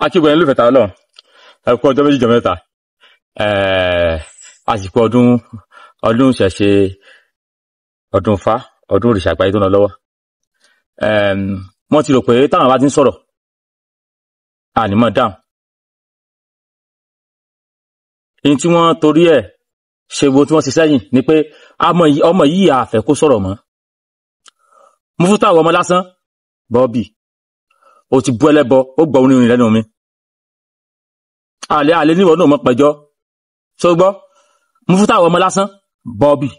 Akíbo ẹni ló fẹ̀ta ọlọ́run. Ẹ kú ọjọ́ méjì jọ mẹ́ta. Àsìkò ọdún ọdún ṣẹ̀ṣe, ọdún Ifá, ọdún òrìṣà àgbáyé tó ń lọ lọ́wọ́. Wọ́n ti rò pé táwọn bá ti ń sọ̀rọ̀ ànímọ̀ dáhùn. Ní tí wọ́n torí ẹ̀ ṣe wo tí wọ́n ṣe sẹ́yìn ni pé ọmọ yìí àfẹ́ kó sọ̀rọ̀ mọ́. Mo fún táwọn ọmọ lásán Bobby, o ti bú ẹlẹ́bọ, ó gbọ́ orin orin lẹ́nu mi. Àlẹ́ àlẹ́ níwọ̀n náà mọ̀ pẹ̀jọ́. Ṣó gbọ́? Mo fún táwọn ọmọ lásán Bobby.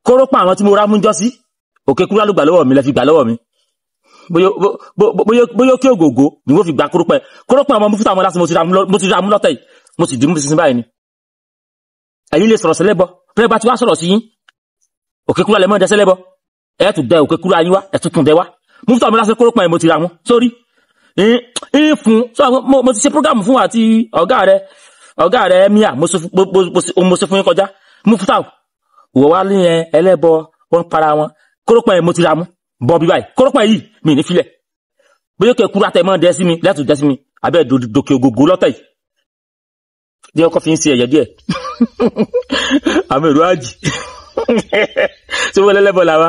Kórópà àwọn tí mo rá mú jọ sí, òkè kúrá ló gbà lọ́wọ́ mi, lẹ fi gbà lọ́wọ́ mi. Bóyá kí ògògó ni wọ́n fi gba kórópà. Kórópà àwọn mo fún táwọn ọmọ lásán mo ti ra mú lọ́tẹ̀ yìí, mo sì dì mú sísin báyìí ni. Ẹ̀yin lè sọ̀rọ̀ sẹ́lẹ́bọ, bẹ́ẹ̀ bá ti wá sọ̀rọ̀ sí yín, òkè kúrá lẹ mọ́ dẹ sẹ́lẹ́bọ. Ẹ tún dẹ òkè kúrá yín wá, ẹ tún tún dẹ wá. Mo fún táwọn ọmọ lásán kórópà yẹn mo ti ra mú sórí. Ń fún mo ti ṣe program fún àti ọ̀gá rẹ̀ Emir, mo ṣe fún yín kọjá. Mo fún táwọn wò wá ní ẹlẹ́bọ wọn para wọn. Kórópà yẹn mo ti ra mú bọ́ bí báyìí. Kórópà yìí mi ní filẹ̀. Bóyá kẹ́ kúrá tẹ mọ́ dẹ sí mi, lẹ́tù dẹ sí mi, abẹ́ dòkè ògògó lọ́tẹ̀ yìí. Díẹ̀ ọkọ̀ fi ń ṣe ẹ̀yẹ díẹ̀. Àwọn èrò àjì. Ṣé wọ́n lẹ́lẹ́bọ̀ làwa?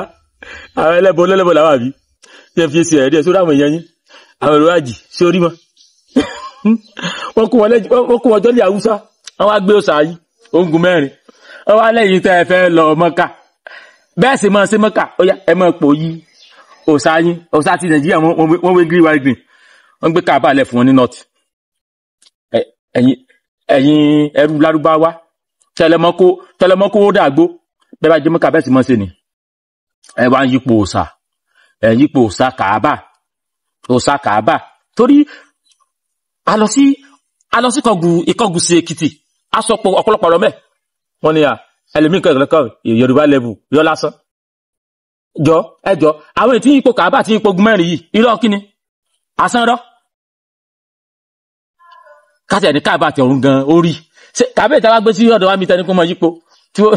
Àwọn ẹlẹ́bọ̀ lẹ́lẹ́bọ̀ làwa àbí? Díẹ̀ fi ń ṣe ẹ̀yẹ díẹ̀ sórí àwọn èèyàn yín. Àwọn èrò àjì ṣé orí wọn? Wọ́n kó wọn jọ́lé Haúsá. Wọ́n wá gbé òòṣà yìí, ogun mẹ́rin. Wọ́n wá lẹ́yìn tẹ́ ẹ fẹ́ lọ Mọ́kà. Bẹ́ẹ̀ sì máa ṣe Mọ́kà, ó yá ẹ máa pò yí òòṣà yín, òòṣà ti Nàìjíríà wọ́n wé green white green. Wọ́n gbé Káàbà lẹ̀ fún wọn ní North. Ẹ̀yin ẹrú Lárúbáwá tẹlẹmọ́kó dàgbó bẹ́ẹ̀ bá jẹ́ Mọ́kà bẹ́ẹ̀ sì máa ṣe ni. Ẹ wá ń yípo òòṣà, ẹ yípo òòṣà Kàábà, òòṣà Kàábà. Torí a lọ sí Ìkọgùn sí Èkìtì, a sọ pé ọ̀pọ̀lọpọ̀ ọ̀rọ̀ mẹ́. Wọ́n ní à ẹlòmíì kan ìkọ̀kọ̀ Yorùbá level yọ lásán. Jọ ẹ jọ àwọn ètí yípo Kàábà tí yípo ogun mẹ́rin yìí, irọ́ kíni? Asán rọ́. Káṣí ẹni Káàbà àti ọ̀run gan orí. Ṣé Kàábà ìta wá gbé sí ọ̀dọ̀ wa mi tẹni kó mọ yípo? Tí ó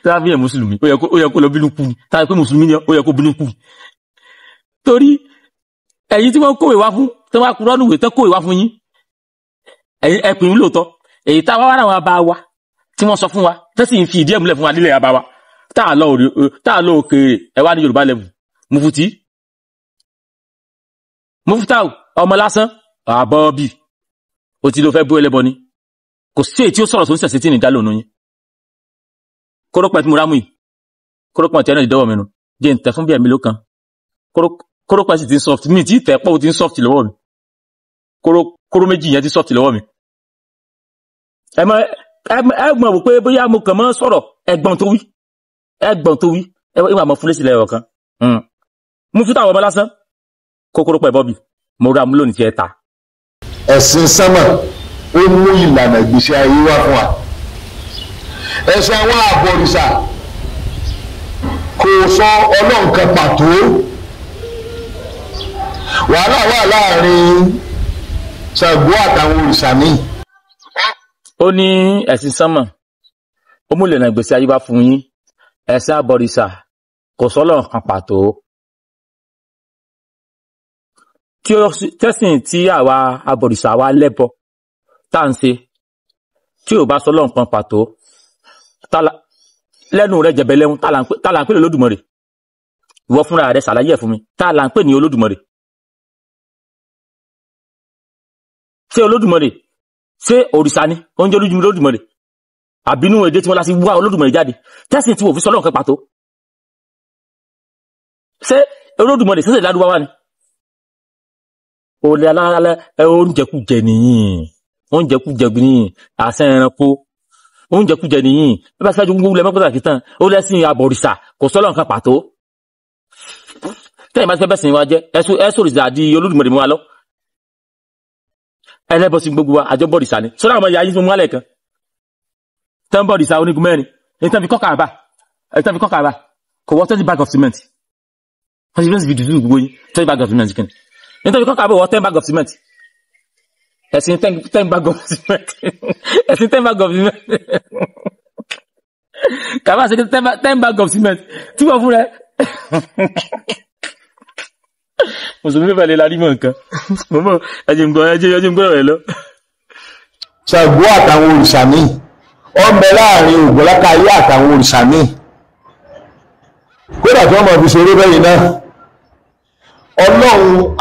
tí wọ́n fi hàn Mùsùlùmí, ó yẹ kó lọ bínú kú ni. Táyà pé Mùsùlùmí ni ó yẹ kó bínú kú. Torí ẹ̀yin tí wọ́n kówè wá fún, tí wọ́n kúrọ́ nùwé tán kówè wá fún yín. Ẹ̀yin ẹ pè ń lóòótọ́. Èyí tá a wá wá àwọn bá wa tí wọ́n sọ fún wa, tó sì ń fi ìdí ẹ̀ múlẹ̀ fún wa nílẹ̀ àbá wa. Tá a lọ òkèèrè, ẹ wá ní Yorùbá level. Mufti. Muftau ọmọ lásán, àbọ̀bì. O ti lọ fẹ́ bú ẹlẹ́bọ ni. Kò sí èyí tí ó sọ̀rọ̀ sóń sẹ̀sẹ̀ tí ní dá lónìí yín. Kórópọ̀ tí mo rámù yìí. Kórópọ̀ tí ẹ náà ti dọ́wọ́ mi nu. Jẹ́ ń tẹ̀ fún bí ẹ̀mí ló kan. Kórópọ̀ sì ti ń soft. Mi tí tẹ̀ pọ̀ ó ti ń soft lọ́wọ́ mi. Kóró méjì yẹn ti soft lọ́wọ́ mi. Ẹ mọ̀ wò pé bóyá mo kàn mọ́ sọ̀rọ̀ ẹ̀gbọ́n tó wí. Ẹ̀gbọ́n tó wí. Ẹ wà mọ̀ fún lésì lẹ́yọ̀ kan. Mú fún táwọn ọmọ lásán. Kókórópọ̀ ẹ̀ Bobby. Mo ra mú lónìí tí ẹ ta. Ẹ̀sìn sánmà ó mú ìlànà ìgbésí ayé wá fún wa. Ẹ̀sìn àwọn àbọ̀rìṣà kò sọ ọlọ́run kan pàtó. Wàhálà wà láàrin Ṣàngó àtàwọn òrìṣà míì. Ó ní ẹ̀sìn sánmà ó mú ìlànà ìgbésí ayé wá fún yín, ẹ̀sìn àbọ̀rìṣà kò sọ́lọ̀ kan pàtó. Tí ó tẹ́sìn tí àwa abọ̀rìṣà wa lẹ́bọ tá à ń ṣe tí ò bá sọ́lọ̀ kan pàtó lẹ́nu rẹ̀ jẹ̀bẹ̀lẹ́hun, tá là ń pè ní Olódùmarè? Ìwọ fúnra rẹ̀ ṣàlàyé ẹ̀ fún mi, tá là ń pè ní Olódùmarè? Ṣé Olódùmarè, ṣé òrìṣà ni oúnjẹ Olódùmarè àbínú èdè tí wọ́n láti wá Olódùmarè jáde? Tẹ́sìn tí wò fi sọ́lọ̀ kan pàtó, ṣé Olódùmarè ṣẹ̀ṣẹ̀ ládùúgbò ni? Olè alálẹ́ oúnjẹkújẹ nìyí, oúnjẹkújẹ nìyí, àṣẹ ẹranko oúnjẹkújẹ nìyí. Bí bá ṣáájú gbogbo lẹ́mọ́ pàtàkì tán, ó lẹ́sìn àbọ̀rìṣà kò sọ́lọ̀ nǹkan pàtó. Tẹ́yìn bá ti fẹ́ bẹ́sìn wa jẹ́ ẹ̀sùn òrìṣà di Olódùmarè mú wa lọ. Ẹlẹ́bọ̀ sí gbogbo wa, àjọ bọ̀rìṣà ni. Sọ́dọ̀ àwọn ìyá yín mú wálẹ̀ kan tẹ́ ń bọ̀rìṣà onígun mẹ́rin ní tẹ́ fi kọ́ Káàbà, ẹ̀ tẹ́ fi kọ́ Káàbà kò wọ́ 20 bag of cement. Wọ́n ti fi dùdú gbogbo yín, 20 bag of cement kìíní nítorí kọ́ Káàbà wọ́ 10 bag of cement. Ẹ̀sìn 10 bag of cement, ẹ̀sìn 10 bag of cement, Káàbà ṣe 10 bag of cement tí wọ́n fún rẹ. Mùsùlùmí fẹ́ lè larí mọ́ nǹkan. Mọ̀mọ́ ẹjẹ̀ ń gbọ́ ẹjẹ̀ ń gbọ́ rẹ̀ lọ. Ṣàngó àtàwọn òrìṣà míì ó ń bẹ láàrin Ògúnlákayé àtàwọn òrìṣà míì, kódà tí wọ́n mọ̀ fi ṣeré bẹ́yìn náà. Ọlọ́run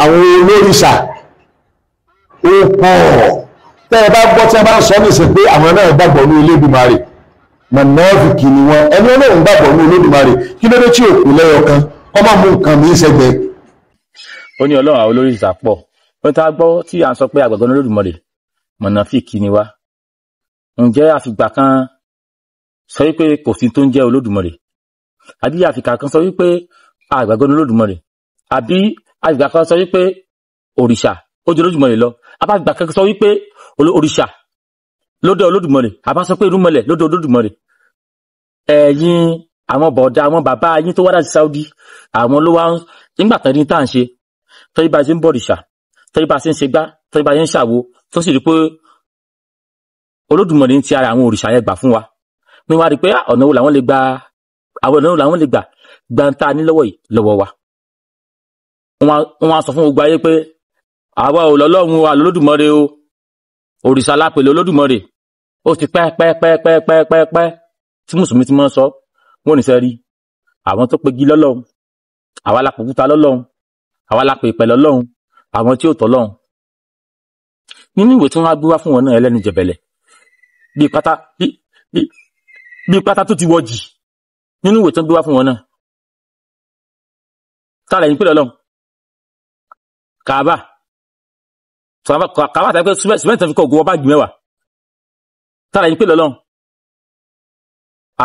àwọn olórìṣà ó pọ̀. Tẹ́ ẹ bá gbọ́ tí wọ́n bá ń sọ nìsín pé àwọn náà gbàgbọ́ ní Olódùmarè, mọ̀nàfìkì ni wọ́n. Ẹni Ọlọ́run gbàgbọ́ ní Olódùmarè, kí ló dé tí òkú lẹ́yọ kan kọ́ máa mú nǹkan mi sẹ́gbẹ̀ẹ́? Ó ní Ọlọ́run àwọn olórìṣà pọ̀. Ó ta gbọ́ tí à ń sọ pé àgbàgbọ́ ní Olódùmarè, mọ̀nàfìkì ni wá. Ǹjẹ́ àfìgbà kan sọ wípé kò sí tó ń jẹ́ Olódùmarè? Àbí àfìgbà kan sọ wípé àgbàgbọ́ ní Olódùmarè? Àbí àfìgbà kan sọ wípé òrìṣà ó jẹ́ Olódùmarè lọ? Àbá àfìgbà kan sọ wípé òrìṣà ló dé Olódùmarè? Àbá sọ pé irúnmọlẹ̀ ló dé Olódùmarè? Ẹ̀yin àwọn bọ̀dá àwọn bàbá yín tó wá láti Saudi, àwọn ló wá nígbà tán ní tá à ń ṣe, tọ́jú bá ṣe ń bọ̀rìṣà, tọ́jú bá ṣe ń ṣe gbá, tọ́jú bá ṣe ń ṣàwo, tó sì rí pé Olódùmarè ń ti ara àwọn òrìṣà yẹn gbà fún wa. Ní wá rí pé ọ̀nà wo làwọn lè gba, àwọn ọ̀nà wo làwọn lè gbà gbàǹta ní lọ́wọ́ yìí lọ́wọ́ wa. Wọ́n á sọ fún gbogbo ayé pé àwa ò lọ́lọ́run wa lólódùmarè o, òrìṣà lápèlè Olódùmarè. Ó ti pẹ́ pẹ́ pẹ́ pẹ́ pẹ́ pẹ́ pẹ́ tí mùsùlùmí ti máa ń sọ. Wọ́n ò ní sẹ́ rí àwọn tó pegi lọ́lọ́run, àwa la pòkúta lọ́lọ́run, àwa la pè pẹ̀ lọ́lọ́run, àwọn tí ò tọ́ lọ́run. Nínú ìwé tí wọ́n á gbé wá fún wọn náà, ẹlẹ́nu jẹ̀bẹ̀lẹ̀ bíi pátá bíi pátá tó ti wọ jì nínú ìwé tí wọ́n gbé wá fún wọn náà. Tá lẹ́yìn pé lọ́lọ́run Kàábà Kàábà tàbí pé sìmẹ́ntì fi kọ́ ògùn ọba gbìn mẹ́wàá. Tá lẹ́yìn pé lọ́lọ́run?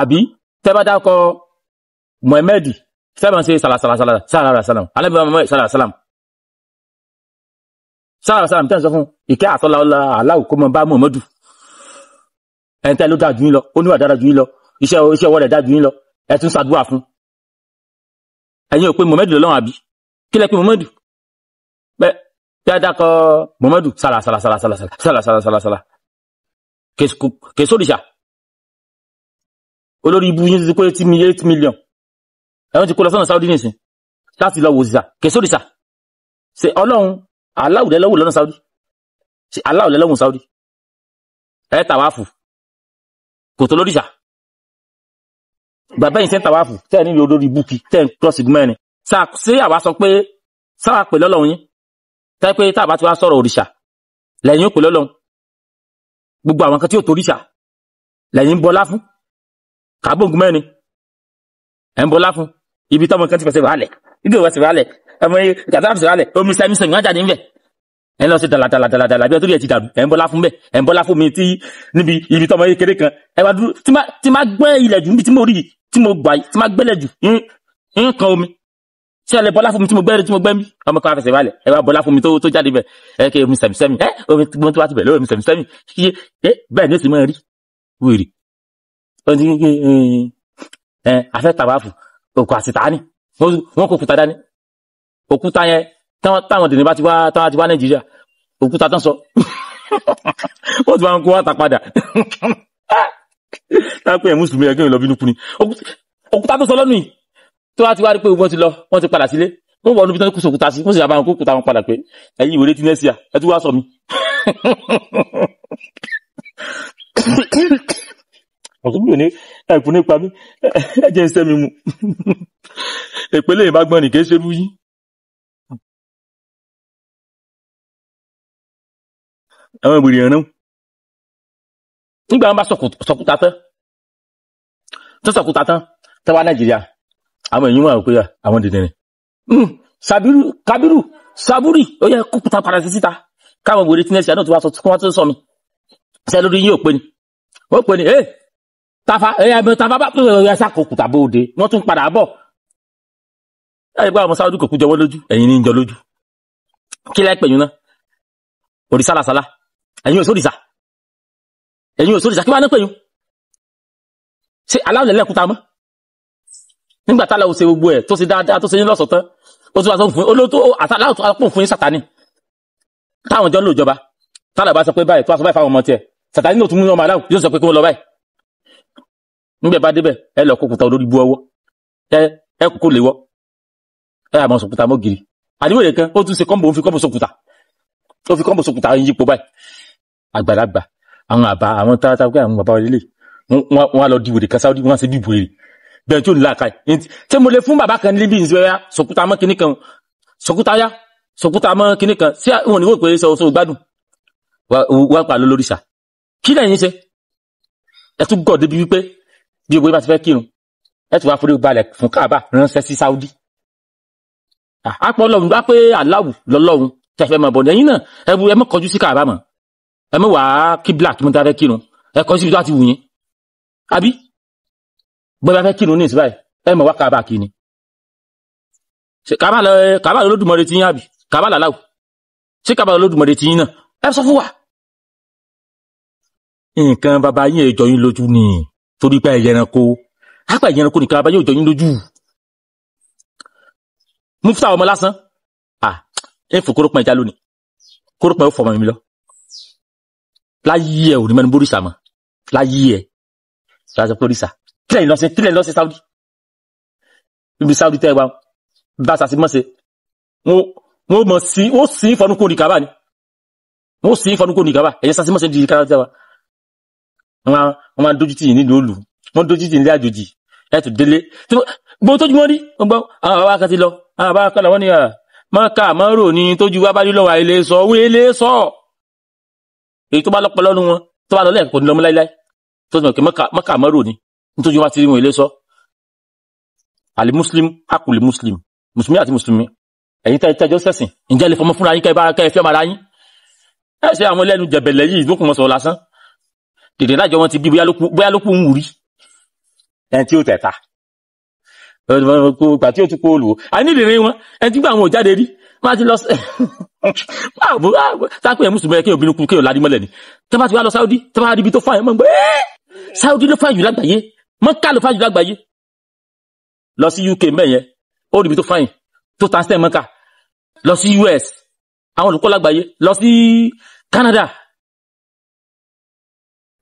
Àbí tẹ́ bá dákọ̀ Muhammad tẹ́ bá ń ṣe sàlàsàlàsàlà sàlàsàlàm alẹ́ Muhammad sàlàsàlàm sàlàsàlàm tẹ́ ń sọ fún ìkẹ́ àtọ́lá ọlá aláwò kó mọ bá Muhammadu. Ẹni tẹ́ ló dáa jù yín lọ, ó níwà dára jù yín lọ, iṣẹ́ ọwọ́ rẹ̀ dáa jù yín lọ, ẹ tún ṣàdúrà fún. Ẹ̀yin ò pé Muhammadu lọ́wọ́ àbí? Kí lẹ pé Muhammadu? Bẹ́ẹ̀ bí a dákọ̀ Muhammadu sàlàsàlàsàlà sàlàsàlàsàlà kèsòrìṣà olórí ibu yín ti kó 8 million. Ẹ̀wọ̀n ti kó lọ sọ́nà Saudi nìsín láti lọ wòsìsà kèsòrìṣà. Ṣe Ọlọ́run aláwùlẹ̀ lọ́wọ́ lọ́nà Saudi? Ṣe aláwùlẹ̀ lọ́wọ́ Saudi? Ẹ tàwáfù kò tó lóríṣà. Bàbá yìí ṣe ń tàwáfù tẹ́ ẹ nílò olórí búkì tẹ́ ẹ ń cross mẹ́rin. Ṣé àwa sọ pé sáwà pè lọ́lọ́run yín? Tẹ́ pé tá a bá ti wá sọ̀rọ̀ òrìṣà lẹ́yìn ó pè lọ́lọ́run. Gbogbo àwọn kan tí ò toríṣà lẹ́yìn ń bọlá fún. Kàbóǹgù mẹ́rin ẹ̀ ń bọlá fún. Ibi tọ́mọ kan ti fẹsẹ̀ wàhálẹ̀, ibi ò fẹsẹ̀ wàhálẹ̀, ẹ̀mọ gàdá fẹsẹ̀ wàhálẹ̀, omi sẹ́mi sẹ́mi wọ́n jáde ńbẹ̀. Ẹ̀ ń lọ sí dàlàdàlàdàlà bí ẹ tó rí ẹ ti dàrú. Ẹ̀ ń bọlá fún bẹ́ẹ̀, ẹ̀ ń bọlá fún mi tí níbi ibi tọ́mọ kékeré kan. Ẹ wá dúró tí má gbẹ́ ilẹ̀ jù níbi tí mo rí tí mo gbà tí má gbẹ́lẹ̀ jù ń kan omi. Ṣé ẹ lè bọlá fún mi tí mo gbẹ́ tí mo gbẹ́ mi? Ọmọ kan fẹsẹ̀ wàhálẹ̀, ẹ wá bọlá fún mi tó jáde bẹ̀. Ẹ kẹ́ omi sẹ́mi sẹ́mi, ẹ omi tó wá ti bẹ̀ lórí omi sẹ́mi sẹ́mi. Bẹ́ẹ̀ ni ó sì máa rí wèrè. Afẹ́ tàwáfù òkú àsìtáni wọ́n kó òkúta dání. Òkúta yẹn táwọn dènà bá ti wá táwọn ti wá Nàìjíríà, òkúta tán sọ wọ́n ti wá ń kó wá ta padà. Tápẹ́ ẹ̀ mùsùlùmí ẹ̀ kí n lọ bínú kú ni. Òkúta tó sọ lọ́nù yìí tó wá ti wá rí pé wọ́n ti lọ, wọ́n ti padà sílé, wọ́n wọ́n níbi tán kó sòkúta sí, wọ́n sì bá wọn kó òkúta wọn padà pé ẹ̀yin ìwé létí nẹ́síà ẹ tún wá sọ mi. Ọ̀tún mi ò ní ẹ̀kún nípa mi, ẹ jẹ́ iṣẹ́ mi mu. Ìpínlẹ̀ yìí bá gbọ́n ní kì í ṣe rú yín. Àwọn ìwèrè ẹ̀rán. Nígbà wọn bá sọkúta tán, tó sọkúta tán, tó wá Nàìjíríà, àwọn èèyàn wà pé àwọn dìndìnrín. Sabiru, Kabiru, Saburi, ó yẹ kókúta padà sí síta. Káwọn ìwèrè tí nẹ́sì àná tó wá sọ mi. Ṣé lórí yín ò pé ni? Ó pè ní, ẹ́ tafa ẹ̀yà ẹ̀mọ tafa bá pè é ṣàkókùtà bóde, wọ́n tún padà bọ̀. Ẹ gbọ́ àwọn Sáúdì kò kú jọ wọ́n lójú, ẹ̀yin ní ń jọ lójú. Kí lẹ́ pẹ̀yìn náà? Òrìṣà làṣàlá, ẹ̀yin ò sórìṣà. Ẹ̀yin ò sórìṣà, kí wọ́n á ní pẹ̀yìn? Ṣé aláwọ̀ lẹ́kúta mọ́? Nígbà tá aláwọ̀ ṣe gbogbo ẹ̀ tó ṣe dáadáa tó ṣe ní lọ́sọ̀ tán, ó tún wá sọ fún olóòtú àtàláwọ̀ tó pọ̀ fún Sátánì. Táwọn jọ ń lò jọba, táwọn bá sọ pé báyìí tó wá sọ báyìí fáwọn ọmọ tiẹ̀. Sátánì náà tún mú ọmọ aláwọ̀ yóò sọ pé kí wọ́n lọ báyìí. Nígbà bá débẹ̀ ẹ lọ kókúta olórí bú ọwọ́, ẹ kókó lè wọ́, ẹ àmọ́ sọ̀kúta mọ́ gírí. Àdìwèrè kan ó tún ṣe kọ́ńbò, ó fi kọ́ńbò sókùtà, ó fi kọ́ńbò sókùtà yípo báyìí. Àgbàlagbà àwọn àbá àwọn tààtà pé àwọn bàbá wọlé wọn á lọ di wèrè kan Saudi, wọn á ṣe bí wèrè bẹ́ẹ̀ tí ò ní làákàyè. Ṣé mo lè fún bàbá kan níbi ìṣẹ́yà sòkúta mọ́ kinní kan, sòkúta yá sòkúta mọ́ kinní kan, sí wọn ni wọ́n pè é sọ sọ gbádùn wá pa lólóríṣà? Kí lẹ́yìn ṣe? Ẹ tún gọ̀ débi wípé bí owó bá ti fẹ́ kírun, ẹ tún wá forí balẹ̀ fún Káàbà ránṣẹ́ sí Saudi. Àpọ̀ ọlọ́run wá pé aláwù lọ́lọ́run tẹ̀fẹ́ mọ̀ bọ̀ ẹ̀yìn náà, ẹ mọ̀ kọjú sí Káàbà mọ̀, ẹ mọ̀ wá kíbla tó mọ̀ tá fẹ́ kírun, ẹ kọjú síbi tó ti wù yín. Àbí bọ́ bá fẹ́ kírun ní ìsìbáyìí, ẹ mọ̀ wá Káàbà kí ni? Káàbà lÓdùmarè ti yín, àbí Káàbà làláwù? Ṣé Káàbà lÓdùmarè ti yín náà? Ẹ sọ fún wa. Nǹkan bàbá yín èjọ yín lójú ni, torí pé ẹ̀yẹranko ápá ẹ̀yẹranko nìkan bàbá yóò jọ yín lójú. Mufta ọmọ lásán ẹ fò kórópọn ẹja lónìí, kórópọn ẹ fọmọ mi lọ láyé. Ẹ ò ní mẹnu bóríṣà mọ láyé. Ẹ lọ́sẹ̀ bóríṣà kílẹ̀ lọ́sẹ̀, kílẹ̀ lọ́sẹ̀ Saudi. Níbi Saudi tẹ́ ẹ wá bá sàṣì mọ́sẹ̀, wọ́n mọ̀ sí wọ́n sì ń fọnú kó ní Káàbà ni, wọ́n sì ń fọnú kó ní Káàbà. Ẹ̀yẹ sàṣì mọ́sẹ̀ di Káàbà tẹ́ wa, wọ́n máa dójú tì yín nílùú òlù, wọ́n dójú tì yín nílé àjòjì. Ẹ̀ tó délé gbogbo tójú wọn rí gbogbo àwọn bàbá kan ti lọ, àwọn bàbá kan lọ, wọ́n ní mọ́ká mọ́rò ní tójú wá bá rí lọ́wọ́ àìlè sọ wọ́n ilé sọ. Èyí tó bá lọ́pọ̀ lọ́nu wọn tó bá lọ lẹ́ẹ̀kọ́ ní lọ́mú láíláí tó ti mọ̀ pé mọ́ká mọ́rò ní nítorí wá ti rí wọn ilé sọ. Àlè muslim akùlé muslim, mùsùlùmí àti mùsùlùmí, ẹ̀yin tẹ́jọ́ sẹ̀sìn, ǹjẹ́ lè fọmọ fúnra yín kẹ́ bá kẹ́ fẹ́ mara yín? Ẹ ṣe àwọn ẹlẹ́nu jẹ̀bẹ̀lẹ̀ yìí lókun wọn sọ̀rọ̀ lásán dèdè lájọ wọn ti bí bóyá lókun ń wùrí ẹni tí ó tẹ̀ta gbà tí ó ti kó olùwò àní ìrìn wọn ẹni tí gbà àwọn ò jáde rí máa ti lọ sápẹ́ ẹ̀ mùsùlùmí kí obìnrin kú kí ọ̀la dímọ́lẹ̀ ni. Tó bá ti wá lọ Saudi, tó bá rí ibi tó fààyàn mọ́ gbé Saudi ló fààyàn jù lágbàáyé, Mọ́kà ló fààyàn jù lágbàáyé. Lọ sí UK mẹ́yẹn, ó rí ibi tó fààyàn tó tàǹsẹ̀ Mọ́kà. Lọ sí US, àwọn olùkọ́ lágbàáyé. Lọ sí Canada,